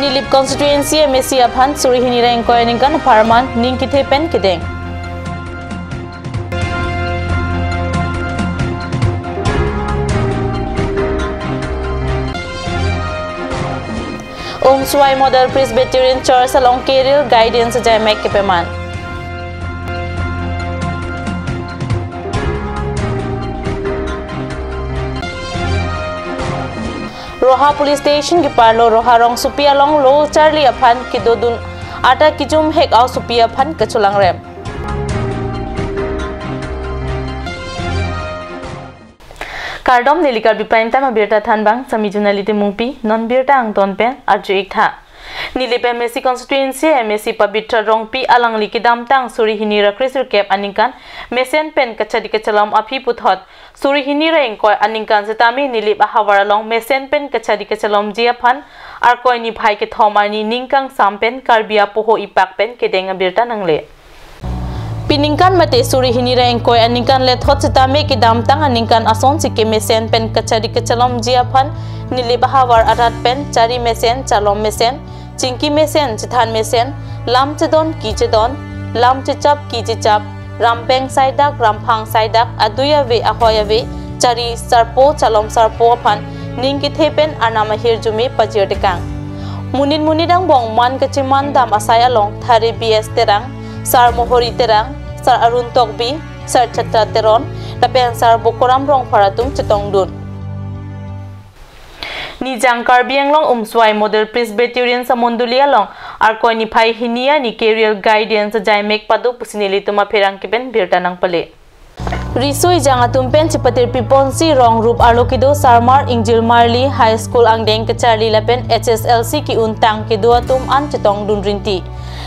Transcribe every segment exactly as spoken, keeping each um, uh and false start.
Nilip constituency M A C aphan suri hini ra ingkoi aningkan apharman ning kethe pen kedeng. Umswai Model Presbyterian Church along career guidance ajaimek kepaman. Roha Police Station keparlo Roha rongsopi along lo charli aphan kedodun atta kejum hek aosopi aphan kacholangrem. Kardom, neli Karbi Prime Time abirta thanbang, sami Junali Timungpi, non birta angton pen arju-ik tha. Nilip M A C constituency M A C Pabitra Rongpi alangli kedamtang suri hini ra kresirkep aningkan mesen pen kachadi kachalom aphi puthot suri hini ra ingkoi aningkan setame Nilip ahavar along mesen pen kachadi kachalomji aphan Arkoi niphai kethom arni ning kangsam pen Karbi apoho ipak pen kedeng abirta nangle. Piningkan mate suri hini ra ingkoi aningkan lethot setame kedamtang aningkan asonsi kemesen pen kachadi kachalomji aphan Nilip ahavar arat pen chari mesen, chalom mesen, chingki mesen, chethan mesen, lam chedon, ki chedon, lam chechap, ki chechap, rampeng saidak, ramphang saidak, adui ave, ahoi ave, chari sarpo, chalom sarpo aphan ning kethe pen arnam ahirjume pajir tekang. Monit monit angbong man kacheman dam asai along Thare B S Terang, Sar Mohori Terang, Sar Arun Tokbi, Sar Chatra Teron, lapen Sar Bokoram Rongphar atum chetongdun. Nijang Karbi Anglong Umswai Model Presbyterian Samunduli along Arkoi niphai hini arni career guidance ajaimek pado pusi nelitum apherangke pen birta nangpale. Riso ejang atum pen chepatirpi ponsi rong rup arlo kedo Sarmar Ingjirmarli High School angdeng kacharli lapen H S L C ke-untang kedo atum an chetongdun rinti.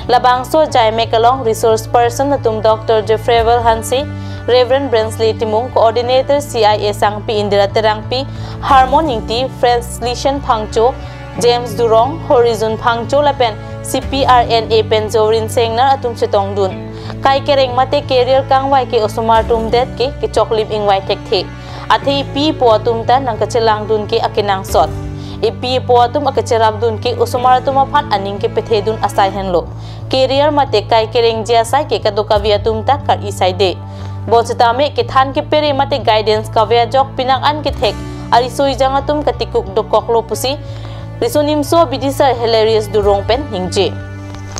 Labangso ajaimek along resource person atum Doctor Jeffreyvel Hanse, Reverend Brensley Timung, Coordinator C I A Sangpi Indira Terangpi, Harmon Ingti, Francis Lisen Phangcho, James Durong, Horizon Phangcho lapen C P R N A pen Jorin Sengnar atum chetongdun. Kai kereng mate career kangvai ke osomar atum det ke kechoklim ingvai thekthe. Athe epi epo atum ta nangkachelangdun ke akenangsot. Epi epo atum akacherapdun ke osomar atum aphan aning kepethedun asai henlo. Career mate kai kerengji asai ke kadokave atum ta kar-i saide. Bonsitame kethan kepere mate guidance kave ajok penang an kethek ariso ejang atum katikuk dokoklo pusi Riso Nimso bidisar Hilarious Durong pen ningje.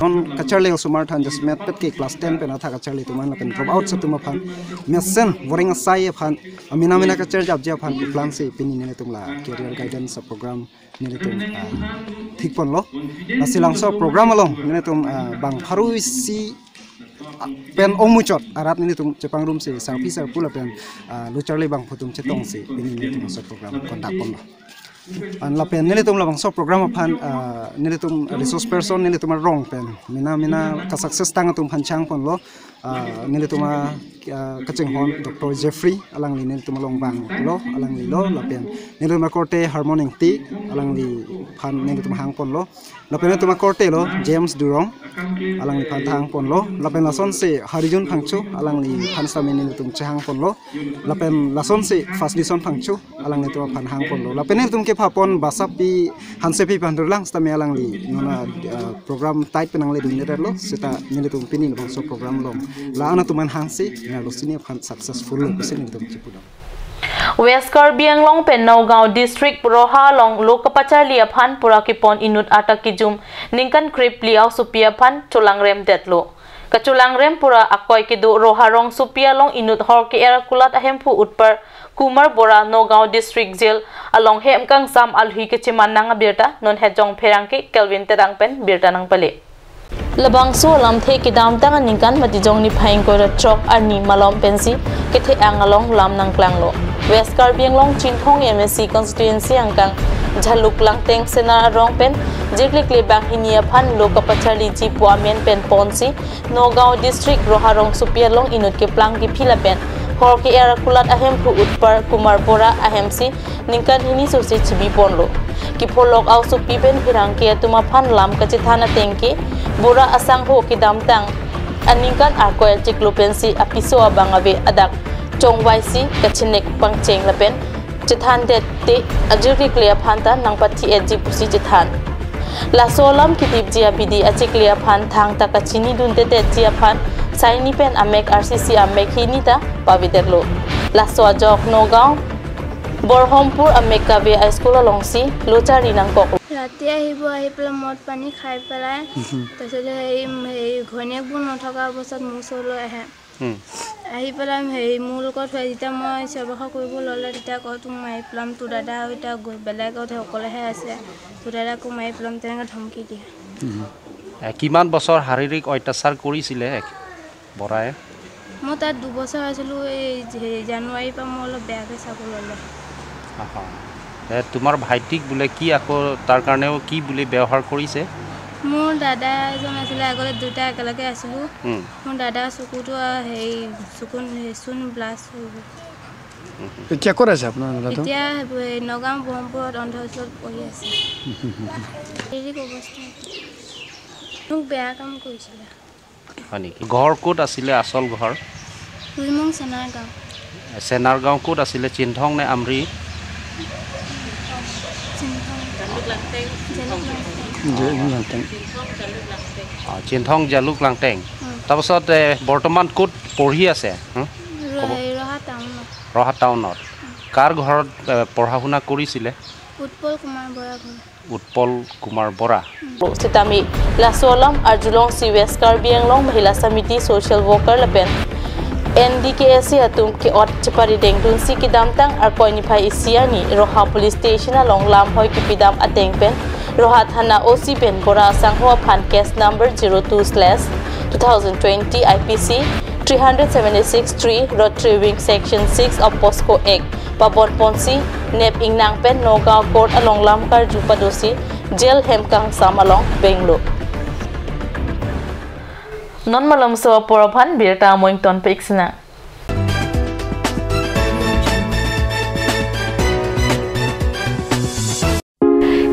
Non kacharli osomar than jasmet pet ke class ten pen athak kacharli atum an lapen drop out atum aphan mesen boring asai aphan amena mena kacharjapji aphan iplang si pini nelitum la career guidance program nelitum, ah, thikponlo. Lasi labangso program along nelitum, ah, bang pharo isi, ah, pen ongmuchot arat nelitum chepangrumsi sarpi sarpo lapen, ah, lo charli bangphu atum chetongsi pini nelitum labangso program conduct ponlo. An lapen nelitum labangso program aphan, ah, nelitum resource person nelitum arong pen mena mena ka-success tang atum aphan chehangponlo. Ah, nelitum a, ah, kachinghon Doctor Jeffrey, alangli nelitum along vanglo, alangli lo, lapen nelitum akorte Harmon Ingti, alangliphan nelitum hangponlo, lapen nelitum akorte lo James Durong, alangliphan ta hangponlo, lapen lasonsi Horizon Phangcho, alangliphan sitame nelitum chehangponlo, lapen lasonsi First Lisen Phangcho, alanglitum aphan hangponlo. Lapen nelitum kephapon basapi Hansepi aphan durlang sitame alangli non a, ah, program tight penang le dun netlo seta nelitum pini labangso program along la-an atum an hangsi nalo sini aphan successful lo pusi nelitum chipudam. West Karbi Anglong pen Nagaon District Roha along lo kapacharli aphan pura kepon inut atta kejum ningkan krephli aosopi aphan cholangrem detlo. Kacholangrem pura akoi kedo Roha rongsopi along inut hor ke-er akulat ahemphu utpar Kumar Bora Nagaon District Jail along hem kangsam alhi kecheman nang abirta non hejong pherangke Kelvin Terang pen birta nangpale. Labangso alamthe kedamtang aningkan Matijong niphai ingkoi ra throk arni malom pensi kethe-ang along lam nangklanglo. West Karbi Anglong Chinthong M A C constituency angkang Jhaluk Langteng Senar arong pen jirklikle banghini aphan lo kapacharliji pu amen pen ponsi Nagaon District Roha rongsopi along inut keplang kephi lapen hor ke-er akulat ahemphu utpar Kumar Bora ahemsi ningkan hini sosi chibi ponlo. Kepholok aosopi pen pherangke atum aphan lam kachethan ateng ke Bora asangho kedamtang aningkan arkoi achiklo pensi apiso abang ave adak chongvaisi kachenek pangcheng lapen chethan det te ajirklikle aphan ta nangpathi-etji pusi chethan. Laso alam kitipji abidi achikli aphan thangta kachinidun tetetji aphan saini pen amek R C C amek hini ta pavedetlo. Laso ajok Nagaon Borhompur amek kave a school alongsi lochari nangkok. ৰাতি আহিব, আহি পেলাই মদ পানী খাই পেলাই, তাৰপিছতে হেৰি, হেৰি ঘৈণীয়েকবোৰ নথকা অৱস্থাত মোৰ ওচৰলৈ আহে। হুম। আহি পেলাই হেৰি মোৰ লগত হয়, যেতিয়া মই চিঞৰ বাখৰ কৰিব ল'লে, তেতিয়া কয়, "তোক মাৰি পেলাম, তোৰ দাদা এতিয়া গৈ বেলেগত অকলেহে আছে, তোৰ দাদাকো মাৰি পেলাম", তেনেকৈ ধমকি দিয়ে। হুম। এ, কিমান বছৰ শাৰীৰিক অত্যাচাৰ কৰিছিলে এক-, বৰাই? মই তাত দুবছৰ আছিলোঁ, এই যে জানুৱাৰীৰ পৰা মই অলপ বেয়াকৈ চাব ল'লে। আহা। এ, তোমাৰ ভাইটিক বোলে কি আকৌ তাৰ কাৰণেও কি বুলি ব্যৱহাৰ কৰিছে? মোৰ দাদা এজন আছিলে, আগতে দুটা একেলগে আছিলোঁ। হুম। মোৰ দাদা চকুটো, আ, হেৰি, চকু, চুন ব্লাষ্ট হৈ গ'ল। এতিয়া ক'ত আছে আপোনাৰ দাদাটো? এতিয়া, এ, নগাঁও ব্ৰহ্মপুৰত অন্ধ স্কুলত পঢ়ি আছে। শাৰীৰিক অৱস্থা। মোক বেয়া কাম কৰিছিলে। হয় নেকি? ঘৰ ক'ত আছিলে, আচল ঘৰ? ৰুইমং চেনাৰগাঁও। চেনাৰগাঁও ক'ত আছিলে? চিনথং নে আমৰি? চিনথং। জালুক লাংটেং। জালুক লাংটেং। জে-, লাংটেং। অ, চিনথং জালুক লাংটেং। উম। তাৰপাছত, এ, বৰ্তমান ক'ত পঢ়ি আছে? হুম? ৰ-, ক'ব। এই ৰহা টাউনত। ৰহা টাউনত। উম। কাৰ ঘৰত, এ, পঢ়া শুনা কৰিছিলে? উৎপল কুমাৰ বৰা ঘৰ। উৎপল কুমাৰ Bora. Sitame laso alam arjulongsi West Karbi Anglong Mahila Samiti social worker lapen N D K S A atum ke-ot cheparidengdunsi kedamtang Arkoi niphai isi arni Roha Police Station along lamhoi kipidam ateng pen Roha Thana O C pen Bora asangho aphan case number zero two slash two thousand twenty I P C three hundred seventy-six three Rotary Wing Section six of POCSO Act pabonponsi nep ingnang pen Nagaon Court along lam karju padosi jail hem kangsam along benglo. Non malomso apor aphan birta amoington pe-ik sina.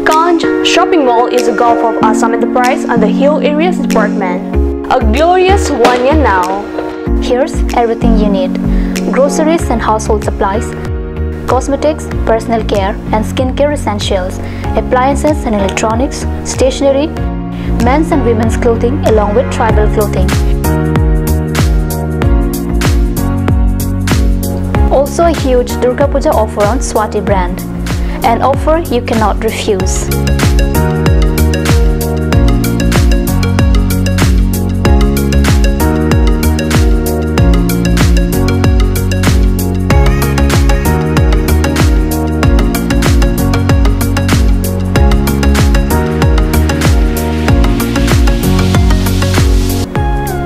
Kanj Shopping Mall is a gulf of Assam Enterprise and the Hill Areas Department. A glorious one year now. Here's everything you need: groceries and household supplies, cosmetics, personal care and skincare essentials, appliances and electronics, stationery, men's and women's clothing, along with tribal clothing. Also a huge Durga Puja offer on Swati brand. An offer you cannot refuse.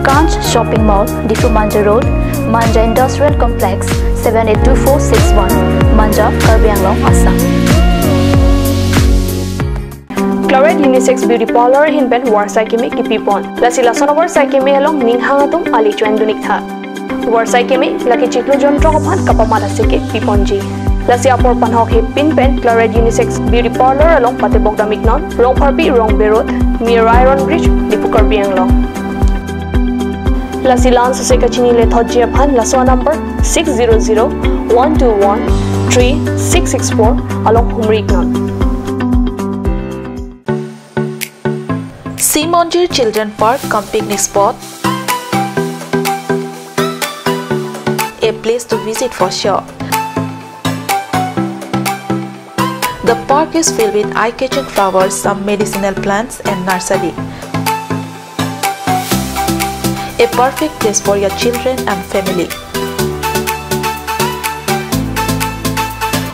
Kanj Shopping Mall, Diphu Manja Road, Manja Industrial Complex, seven eight two four six one, Manja, Karbi Anglong, Assam. Claret Unisex Beauty Parlor ahin pen varsai keme kipipon. Lasi lason avarsai keme along ning hang atum ali choin dun-ik tha. Varsai keme lake chiklo jontong aphan kapamat aseke piponji. Lasi apor panhok hepin pen Claret Unisex Beauty Parlor along patebok dam-iknon, Rongpharpi Rongbe Road, near Iron Bridge, Diphu, Karbi Anglong. Lasi la-an sose kachini lethotji aphan laso number six zero zero one two one three six six four along humri-iknon. Sea Monjir Children Park cum picnic spot, a place to visit for sure. The park is filled with eye-catching flowers, some medicinal plants, and nursery. A perfect place for your children and family.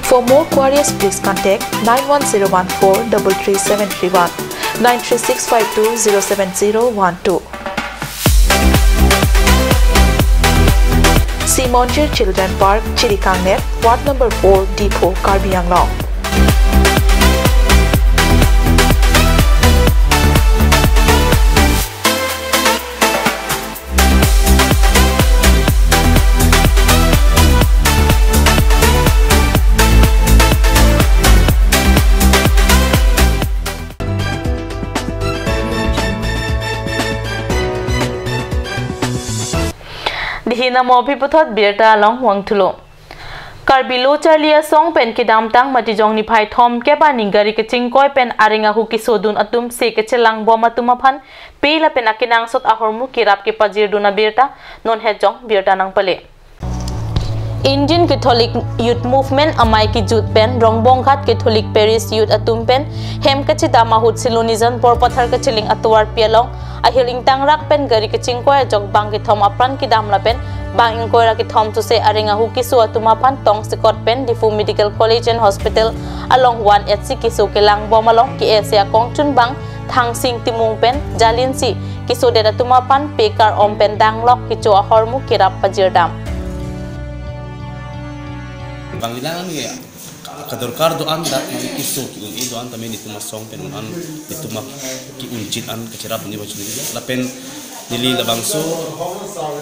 For more queries, please contact nine one zero one four double three seven three one, nine three six five two zero seven zero one two. Sea Monjir Children Park, Chirikangnep, Ward number four, Diphu, Karbi Anglong. Dihina mo aphi puthot birta along vangthulo. Karbi Lo Charli Asong pen kedamtang Matijong niphai thomkep arni gari kachingkoi pen areng ahu kesodun atum se kachelangbom atum aphan pe lapen akenangsot ahormu kerap kepajirdun abirta non hetjong birta nangpale. Indian Catholic Youth Movement amei kejut pen Rongbonghat Catholic Parish Youth atum pen hem kachedam ahut Silonijan Borpathar kachiling atovarpi along ahir ingtangrak pen gari kachingkoi ajok bang kethom apran kedam lapen bang ingkoi ra kethom sose areng ahu keso atum aphan tongsekot pen Diphu Medical College and Hospital along van etsi keso kelangbom along K S A akongchunbang Thangsing Timung pen jalinsi kesodet atum aphan pe kar-om pen danglok kecho ahormu kerap pajirdam. Bang ilang ya, kadorkar do-an dak mane keso ki-un-e do-an tame netum asong pen un-an netum ki-unchit an kacherap ni bachuni lapen neli labangso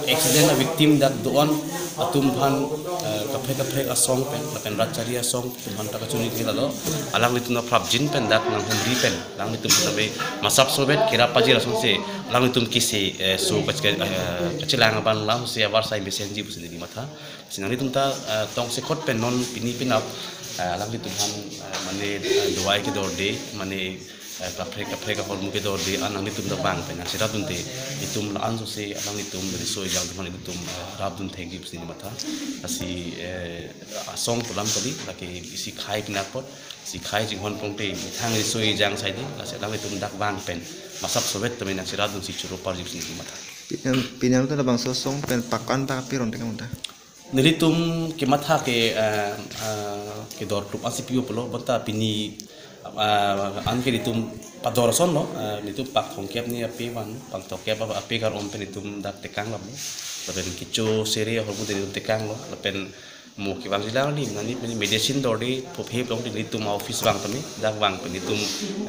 accident a victim dak do-an atum aphan, eh, kaprek kaprek asong pen lapen Rat Charli Asong atum aphan ta kachuni ke lalo alanglitum aphrapjin pen dak nanghumri pen alanglitum ta be masap sovet kerap pajir asonsi alanglitum kisi, eh, so kach-, eh, kachelang abang lam si avarsai mesenji pusi neli matha. Si nanglitum ta, eh, tongsekot pen non pini penap, eh, alanglitum aphan, eh, mane, eh, dawai kedorde, mane, eh, kaprek kaprek ahormu kedorde, an nanglitum ta bang pen nangcherapdunde, itum la-an sose alanglitum riso ejang atum aphan itum, eh, rapdun thekji pusi neli matha. Lasi, eh, asong pu alam kali, lake isi khei penap apot, si khei chinghon pongte, methang riso ejang saide, lasi alanglitum dak bang pen masap sovet tame nangcherapdunsi choro parji pusi neli matha. Pini, pini anuta labangso asong pen pak an ta kapirong tekang ta. Nelitum kematha ke, eh, eh, kedor kluk ansi piu pulo, bonta pini, eh, an ke nelitum pador ason lo, eh, nelitum pak thomkep arni ape van, pak thomkep ape kar-om pen nelitum dak tekang lo. Lapen kecho sere ahormu nelitum tekang lo, lapen mo kevangji lang ni, nani, nani medicine dorde, phophe plong nelitum office bang tame, dak bang pen nelitum,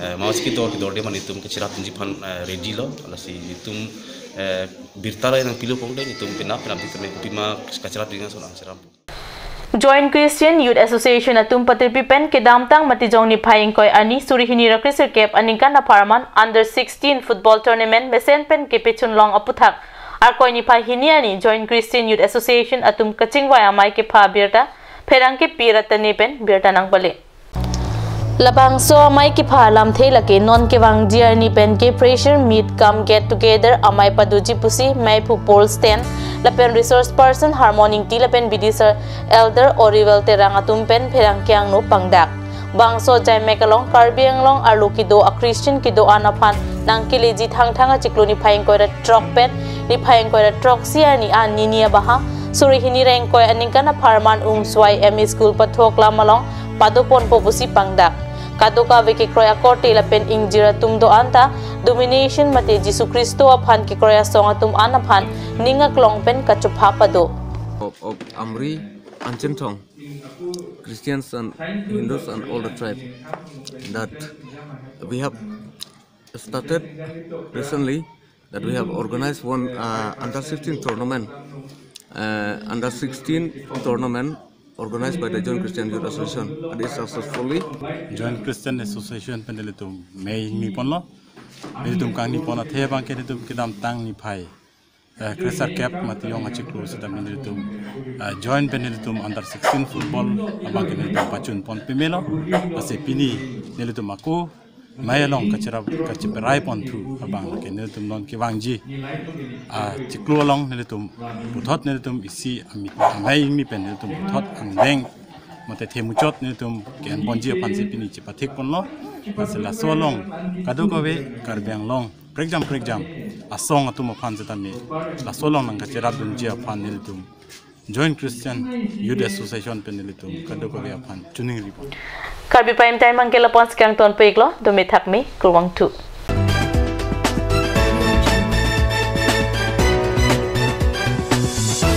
eh, mouse kedor kedorde mane nelitum kacherapdunji aphan, eh, ready lo, lasi nelitum, eh, birta lo nangpilu pongte nelitum penap penap di tame kopima kacherapdunji ason nangcherap. Joint Christian Youth Association atum patirpi pen kedamtang Matijong niphai ingkoi arni suri hini ra kresirkep aningkan apharman under sixteen football tournament mesen pen kepechun long aputhak Arkoi niphai hini arni Joint Christian Youth Association atum kachingvai amei kepha birta pherangke P Ratani pen birta nangpale. Labangso amei kepha lamthe lake non kevangji arni pen ke pressure meet cum get together amei padoji pusi meiphu Paul Sten lapen resource person Harmon Ingti lapen B D sir Elder Oriwell Terang atum pen pherangke angno pangdak. Bangso jaimek along Karbi Anglong arlo kedo a Christian kedo-an aphan nangkeleji Thangthang achiklo niphai ingkoi ra throk pen niphai ingkoi ra throksi arni an nini abaha suri hini ra ingkoi aningkan apharman Ungswai M E School pathoklam along padoponpo pusi pangdak. Kadokave kekroi akorte lapen ingjir atum do-an ta domination mate Jisu Khristo aphan kekroi asong atum an aphan ning aklong pen kachopha pado. Of, of Amri, Anchingthong, Christians and Hindus and all the tribe that we have started recently, that we have organized one, uh, under sixteen tournament, uh, under sixteen tournament organized by the Joint Christian Youth Association, and is successfully. Joint Christian Association pen nelitum mei mi ponlo, nelitum kangni pon athe abang ke nelitum kedamtang niphai eh, kresirkep Matijong achiklo sitame nelitum, eh, join pen nelitum under sixteen football abang ke nelitum pachun pon pemelo. Lasi pini nelitum ako mei along kacherap kacheperai ponthu abang ke nelitum non kevangji achiklo along nelitum puthot nelitum isi amei, amei mi pen nelitum puthot angdeng mate themuchot nelitum ke-en ponji aphansi pini chepathik ponlo. Lasi laso along kadokave Karbi Anglong prekjam prekjam asong atum aphan sitame laso along nangkacherapdunji aphan nelitum Joint Christian Youth Association pen nelitum kadokave aphan choningri pon. Karbi Prime Time abang ke lapu-an si kangton pik lo, dome thakme, kurvangthu.